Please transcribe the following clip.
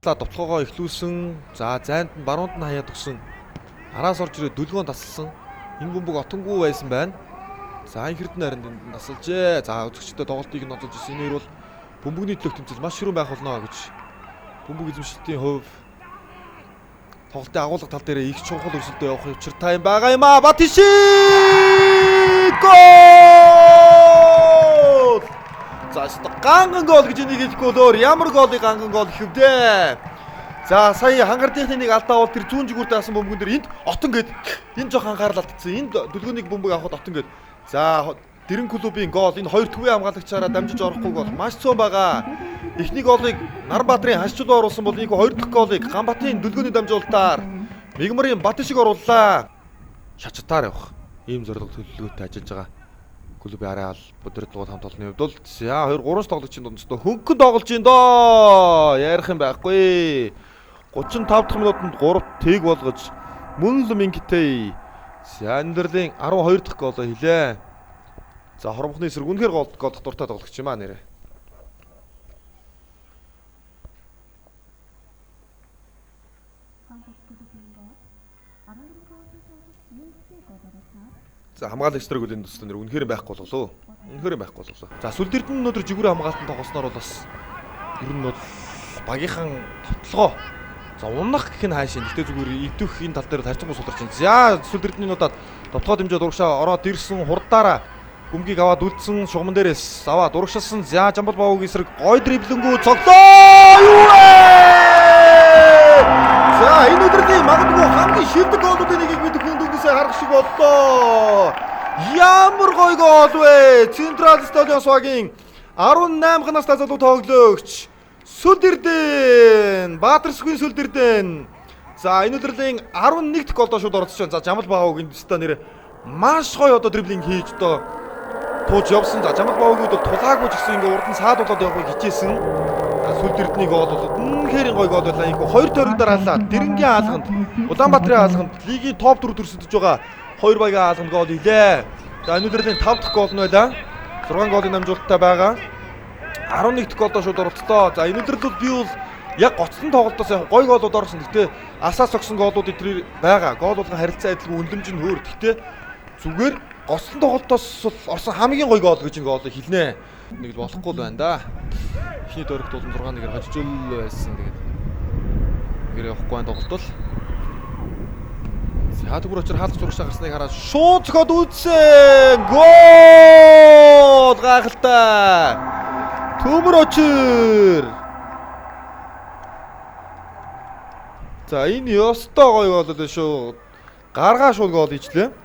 Довтлогоогоо эхлүүлсэн. За зайд нь баруунд нь хаяад өгсөн. Араас орж ирээд дүлгөөн тасалсан. Энэ бөмбөг отонгүй байсан байна. За Анхэрдэн харин энд тасалжээ. За үзэгчдэд тоглолтыг нь онцолж ирсэн. Энэ хоёр бол бөмбөгний төлөх тэмцэл маш ширүүн байх болно гэж бөмбөг эзэмшилтийн хувь тоглолтын агуулга тал дээр их чухал өрсөлдөө явах учиртай юм байгаа юм аа. Батиши гол! За ганган гол гэж энийг хэлэхгүй бол өөр ямар голыг ганган гол гэвдээ. За сая хангардынхны нэг алдаа бол тэр зүүн жигүүрт даасан бөмбөгөн дээр энд отон гээд энэ жоох анхаарал алдсан. Энд дүлгөөнийг бөмбөг авахд отон гээд. За Дэрэн клубын гол энэ хоёр төвийн хамгаалагчаараа дамжиж орохгүй гол маш цөөн байгаа. Эхний голыг Наранбаатарын хашчулуу оруулсан бол энэ хоёр дахь голыг Ганбатын дүлгөөний дамжуулалтаар Мигмарын Батишиг орууллаа. Шачтаар явах ийм зорилго төлөвлөгөөтэй ажиллаж байгаа. Клубын Ареал Бодрдлогод хамт олонны хувьд бол за 2 3 тоглогчийн дунд өстө хөнгөн тоглож ин доо. Ярих юм байхгүй. 35 дахь минутанд 3 тэг болгож мөн л Мингтэй за амьдралын 12 дахь голоо хийлээ. За хормхны эсрэг үнэхээр гол голдох дуртай тоглогч юм аа нэрээ. За хамгаалагч нарыг үл энэ төслөн нэр үнэхээр байхгүй болголоо. Үнэхээр байхгүй болголоо. За Сүлдэрдэн өнөөдөр жигүүрээ хамгаалтанд тоглосноор бол бас ер нь бол багийнхан тотлогоо. За унах гэх нь хаашаа. Гэхдээ зүгээр идэх энэ тал дээр харьцангуй суларч байна. За Сүлдэрдний нуудад довтгоо дэмжиж урагшаа ороод ирсэн хурдаараа бөмбөгийг аваад үлдсэн шугаман дээрээс аваад урагшилсан. За Жамбал Бавуугийн эсрэг гой дриблэнгүү цоглоо. Юу вэ? За энэ өдрийн магадгүй хамгийн шилдэг голуудын нэгийг бид хүн дүнгээсээ харах шиг боллоо. Ямар гоё гол вэ? Централ Стадион багийн 18 настай залуу тоглогч Сүлдэрдэн, Баатарсгүй Сүлдэрдэн. За энэ өдрийн 11 дахь голдоо шууд оролцож байна. За Жамбал Бавуугийн өстө нэр маш гоё одоо дриблинг хийж одоо тууж явсан. За Жамбал Бавуугийн бол тулаагүй ч гэсэн ингээ урд нь саадуулаад явахыг хичээсэн. Сүлдэрдний гол бол үнэхээр гоё гол байлаа. Ийхүү хоёр тойрог дараалал Дэрэнгийн хаалганд, Улаанбаатарын хаалганд лигийн топ 4 төрсөдөж байгаа хоёр багийн хаалганд гол хийлээ. За энэ өдрийн 5 дахь гол нь байлаа. 6 голын дамжуулалттай байгаа. 11 дахь голдоо шууд оролцлоо. За энэ өдрөл би бол яг гоцлон тоглолтоос яг гоё голууд орсон. Гэхдээ асаа согсон голууд энэ байгаа. Гол болгон харилцан адилгүй үнлэмж нь өөр. Гэхдээ зүгээр гоцлон тоглолтоос орсон хамгийн гоё гол гэж энэ голыг хэлнэ. Нэг л болохгүй л байна да. Эхний дөрөгт бол 6-1-ээр хожижл байсан. Тэгээд нэгэр явахгүй байна тоглолт бол. За түгэр очир хаалгач урагшаа гарсныг хараад шууд цохоод үлдсэн. Гол! Гайхалтай. Төмөр очир. За энэ ёстой гоё гол л шүү. Гаргаа шууд гол хийчлээ.